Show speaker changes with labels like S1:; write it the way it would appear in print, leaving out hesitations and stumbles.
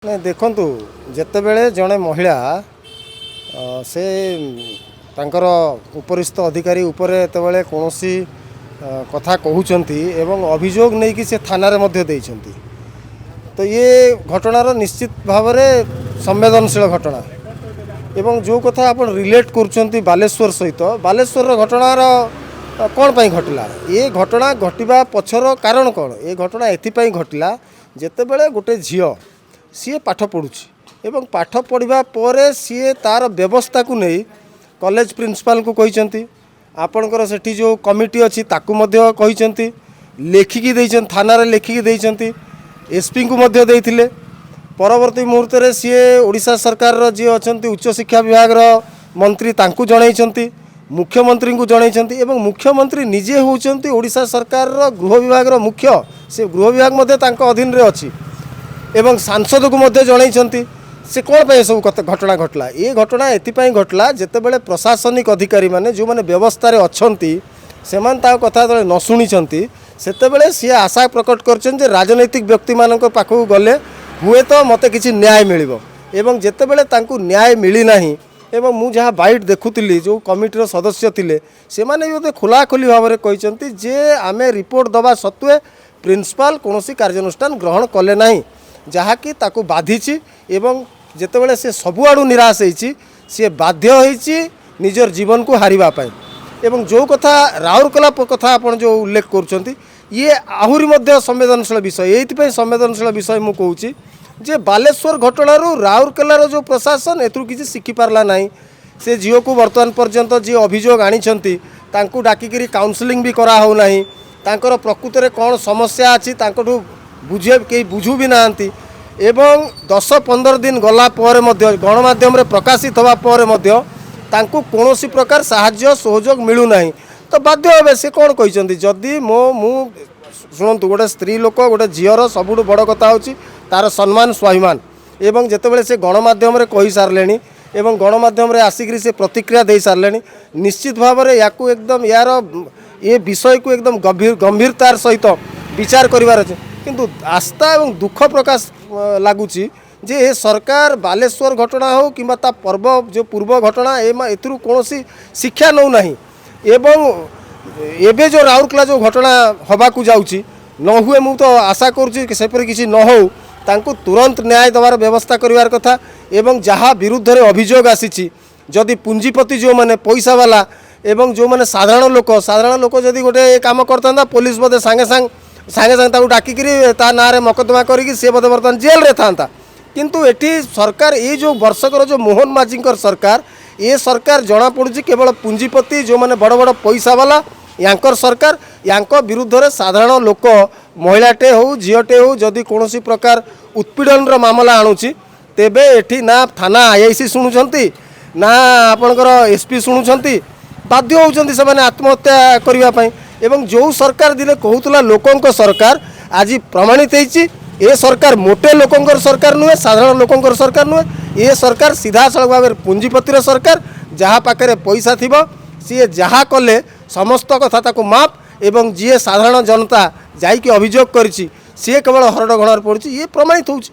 S1: ନାଇଁ, ଦେଖନ୍ତୁ, ଯେତେବେଳେ ଜଣେ ମହିଳା ସେ ତାଙ୍କର ଉପରିସ୍ଥ ଅଧିକାରୀ ଉପରେ ଯେତେବେଳେ କୌଣସି କଥା କହୁଛନ୍ତି ଏବଂ ଅଭିଯୋଗ ନେଇକି ସେ ଥାନାରେ ମଧ୍ୟ ଦେଇଛନ୍ତି, ତ ଇଏ ଘଟଣାର ନିଶ୍ଚିତ ଭାବରେ ସମ୍ବେଦନଶୀଳ ଘଟଣା। ଏବଂ ଯେଉଁ କଥା ଆପଣ ରିଲେଟ୍ କରୁଛନ୍ତି ବାଲେଶ୍ୱର ସହିତ, ବାଲେଶ୍ୱରର ଘଟଣାର କ'ଣ ପାଇଁ ଘଟିଲା? ଏ ଘଟଣା ଘଟିବା ପଛର କାରଣ କ'ଣ? ଏ ଘଟଣା ଏଥିପାଇଁ ଘଟିଲା, ଯେତେବେଳେ ଗୋଟେ ଝିଅ ସିଏ ପାଠ ପଢ଼ୁଛି ଏବଂ ପାଠ ପଢ଼ିବା ପରେ ସିଏ ତା'ର ବ୍ୟବସ୍ଥାକୁ ନେଇ କଲେଜ ପ୍ରିନ୍ସିପାଲଙ୍କୁ କହିଛନ୍ତି, ଆପଣଙ୍କର ସେଠି ଯେଉଁ କମିଟି ଅଛି ତାକୁ ମଧ୍ୟ କହିଛନ୍ତି, ଲେଖିକି ଦେଇଛନ୍ତି, ଥାନାରେ ଲେଖିକି ଦେଇଛନ୍ତି, ଏସ୍ପିଙ୍କୁ ମଧ୍ୟ ଦେଇଥିଲେ। ପରବର୍ତ୍ତୀ ମୁହୂର୍ତ୍ତରେ ସିଏ ଓଡ଼ିଶା ସରକାରର ଯିଏ ଅଛନ୍ତି ଉଚ୍ଚଶିକ୍ଷା ବିଭାଗର ମନ୍ତ୍ରୀ, ତାଙ୍କୁ ଜଣାଇଛନ୍ତି, ମୁଖ୍ୟମନ୍ତ୍ରୀଙ୍କୁ ଜଣାଇଛନ୍ତି ଏବଂ ମୁଖ୍ୟମନ୍ତ୍ରୀ ନିଜେ ହେଉଛନ୍ତି ଓଡ଼ିଶା ସରକାରର ଗୃହ ବିଭାଗର ମୁଖ୍ୟ, ସେ ଗୃହ ବିଭାଗ ମଧ୍ୟ ତାଙ୍କ ଅଧୀନରେ ଅଛି ଏବଂ ସାଂସଦକୁ ମଧ୍ୟ ଜଣାଇଛନ୍ତି। ସେ କ'ଣ ପାଇଁ ଏସବୁ କଥା ଘଟଣା ଘଟିଲା? ଏ ଘଟଣା ଏଥିପାଇଁ ଘଟିଲା, ଯେତେବେଳେ ପ୍ରଶାସନିକ ଅଧିକାରୀମାନେ, ଯେଉଁମାନେ ବ୍ୟବସ୍ଥାରେ ଅଛନ୍ତି, ସେମାନେ ତାଙ୍କ କଥା ଯେତେବେଳେ ନ ଶୁଣିଛନ୍ତି, ସେତେବେଳେ ସିଏ ଆଶା ପ୍ରକଟ କରିଛନ୍ତି ଯେ ରାଜନୈତିକ ବ୍ୟକ୍ତିମାନଙ୍କ ପାଖକୁ ଗଲେ ହୁଏତ ମୋତେ କିଛି ନ୍ୟାୟ ମିଳିବ। ଏବଂ ଯେତେବେଳେ ତାଙ୍କୁ ନ୍ୟାୟ ମିଳିନାହିଁ ଏବଂ ମୁଁ ଯାହା ବାଇଟ୍ ଦେଖୁଥିଲି, ଯେଉଁ କମିଟିର ସଦସ୍ୟ ଥିଲେ ସେମାନେ ବି ମୋତେ ଖୋଲାଖୋଲି ଭାବରେ କହିଛନ୍ତି ଯେ ଆମେ ରିପୋର୍ଟ ଦେବା ସତ୍ତ୍ୱେ ପ୍ରିନ୍ସିପାଲ କୌଣସି କାର୍ଯ୍ୟାନୁଷ୍ଠାନ ଗ୍ରହଣ କଲେ ନାହିଁ, ଯାହାକି ତାକୁ ବାଧିଛି। ଏବଂ ଯେତେବେଳେ ସେ ସବୁଆଡ଼ୁ ନିରାଶ ହେଇଛି, ସିଏ ବାଧ୍ୟ ହେଇଛି ନିଜର ଜୀବନକୁ ହାରିବା ପାଇଁ। ଏବଂ ଯେଉଁ କଥା ରାଉରକେଲା କଥା ଆପଣ ଯେଉଁ ଉଲ୍ଲେଖ କରୁଛନ୍ତି, ଇଏ ଆହୁରି ମଧ୍ୟ ସମ୍ବେଦନଶୀଳ ବିଷୟ। ଏଇଥିପାଇଁ ସମ୍ବେଦନଶୀଳ ବିଷୟ ମୁଁ କହୁଛି ଯେ ବାଲେଶ୍ୱର ଘଟଣାରୁ ରାଉରକେଲାର ଯେଉଁ ପ୍ରଶାସନ ଏଥିରୁ କିଛି ଶିଖିପାରିଲା ନାହିଁ। ସେ ଝିଅକୁ ବର୍ତ୍ତମାନ ପର୍ଯ୍ୟନ୍ତ ଯିଏ ଅଭିଯୋଗ ଆଣିଛନ୍ତି ତାଙ୍କୁ ଡାକିକିରି କାଉନସିଲିଂ ବି କରାହେଉନାହିଁ। ତାଙ୍କର ପ୍ରକୃତରେ କ'ଣ ସମସ୍ୟା ଅଛି ତାଙ୍କଠୁ ବୁଝିବା କେହି ବୁଝୁ ବି ନାହାନ୍ତି। ଏବଂ 10-15 ଦିନ ଗଲା ପରେ ମଧ୍ୟ, ଗଣମାଧ୍ୟମରେ ପ୍ରକାଶିତ ହେବା ପରେ ମଧ୍ୟ ତାଙ୍କୁ କୌଣସି ପ୍ରକାର ସାହାଯ୍ୟ ସହଯୋଗ ମିଳୁନାହିଁ। ତ ବାଧ୍ୟ ହେବେ। ସେ କ'ଣ କହିଛନ୍ତି ଯଦି ମୁଁ ଶୁଣନ୍ତୁ, ଗୋଟେ ସ୍ତ୍ରୀ ଲୋକ, ଗୋଟେ ଝିଅର ସବୁଠୁ ବଡ଼ କଥା ହେଉଛି ତାର ସମ୍ମାନ, ସ୍ୱାଭିମାନ। ଏବଂ ଯେତେବେଳେ ସେ ଗଣମାଧ୍ୟମରେ କହିସାରିଲେଣି ଏବଂ ଗଣମାଧ୍ୟମରେ ଆସିକରି ସେ ପ୍ରତିକ୍ରିୟା ଦେଇସାରିଲେଣି, ନିଶ୍ଚିତ ଭାବରେ ୟାକୁ ଏକଦମ ୟାର ଏ ବିଷୟକୁ ଏକଦମ ଗମ୍ଭୀରତାର ସହିତ ବିଚାର କରିବାର ଅଛି। କିନ୍ତୁ ଆସ୍ଥା ଏବଂ ଦୁଃଖ ପ୍ରକାଶ ଲାଗୁଛି ଯେ ଏ ସରକାର ବାଲେଶ୍ୱର ଘଟଣା ହେଉ କିମ୍ବା ତା ପର୍ବ ଯେଉଁ ପୂର୍ବ ଘଟଣା, ଏଥିରୁ କୌଣସି ଶିକ୍ଷା ନେଉନାହିଁ। ଏବଂ ଏବେ ଯେଉଁ ରାଉରକେଲା ଯେଉଁ ଘଟଣା ହେବାକୁ ଯାଉଛି, ନ ହୁଏ, ମୁଁ ତ ଆଶା କରୁଛି କି ସେପରି କିଛି ନ ହେଉ। ତାଙ୍କୁ ତୁରନ୍ତ ନ୍ୟାୟ ଦେବାର ବ୍ୟବସ୍ଥା କରିବାର କଥା। ଏବଂ ଯାହା ବିରୁଦ୍ଧରେ ଅଭିଯୋଗ ଆସିଛି, ଯଦି ପୁଞ୍ଜିପତି ଯେଉଁମାନେ ପଇସାବାଲା ଏବଂ ଯେଉଁମାନେ ସାଧାରଣ ଲୋକ ଯଦି ଗୋଟେ ଏ କାମ କରିଥାନ୍ତା, ପୋଲିସ ବୋଧେ ସାଙ୍ଗେ ସାଙ୍ଗେ ତାକୁ ଡାକିକିରି ତା ନାଁରେ ମକଦ୍ଦମା କରିକି ସିଏ ବୋଧେ ବର୍ତ୍ତମାନ ଜେଲରେ ଥାନ୍ତା। କିନ୍ତୁ ଏଠି ସରକାର, ଏଇ ଯେଉଁ ବର୍ଷକର ଯେଉଁ ମୋହନ ମାଝୀଙ୍କର ସରକାର, ଏ ସରକାର ଜଣାପଡ଼ୁଛି କେବଳ ପୁଞ୍ଜିପତି, ଯେଉଁମାନେ ବଡ଼ ବଡ଼ ପଇସାବାଲା, ୟାଙ୍କର ସରକାର। ୟାଙ୍କ ବିରୁଦ୍ଧରେ ସାଧାରଣ ଲୋକ, ମହିଳାଟେ ହେଉ, ଝିଅଟେ ହେଉ, ଯଦି କୌଣସି ପ୍ରକାର ଉତ୍ପୀଡ଼ନର ମାମଲା ଆଣୁଛି, ତେବେ ଏଠି ନା ଥାନା ଆଇଆଇସି ଶୁଣୁଛନ୍ତି, ନା ଆପଣଙ୍କର ଏସ୍ପି ଶୁଣୁଛନ୍ତି। ବାଧ୍ୟ ହେଉଛନ୍ତି ସେମାନେ ଆତ୍ମହତ୍ୟା କରିବା ପାଇଁ। ଏବଂ ଯେଉଁ ସରକାର ଦିନେ କହୁଥିଲା ଲୋକଙ୍କ ସରକାର, ଆଜି ପ୍ରମାଣିତ ହେଇଛି ଏ ସରକାର ମୋଟେ ଲୋକଙ୍କର ସରକାର ନୁହେଁ, ସାଧାରଣ ଲୋକଙ୍କର ସରକାର ନୁହେଁ। ଏ ସରକାର ସିଧାସଳଖ ଭାବରେ ପୁଞ୍ଜିପତିର ସରକାର। ଯାହା ପାଖରେ ପଇସା ଥିବ ସିଏ ଯାହା କଲେ ସମସ୍ତ କଥା ତାକୁ ମାପ ଏବଂ ଯିଏ ସାଧାରଣ ଜନତା ଯାଇକି ଅଭିଯୋଗ କରିଛି, ସିଏ କେବଳ ହରଡ଼ ଘଣାରେ ପଡ଼ୁଛି, ଇଏ ପ୍ରମାଣିତ ହେଉଛି।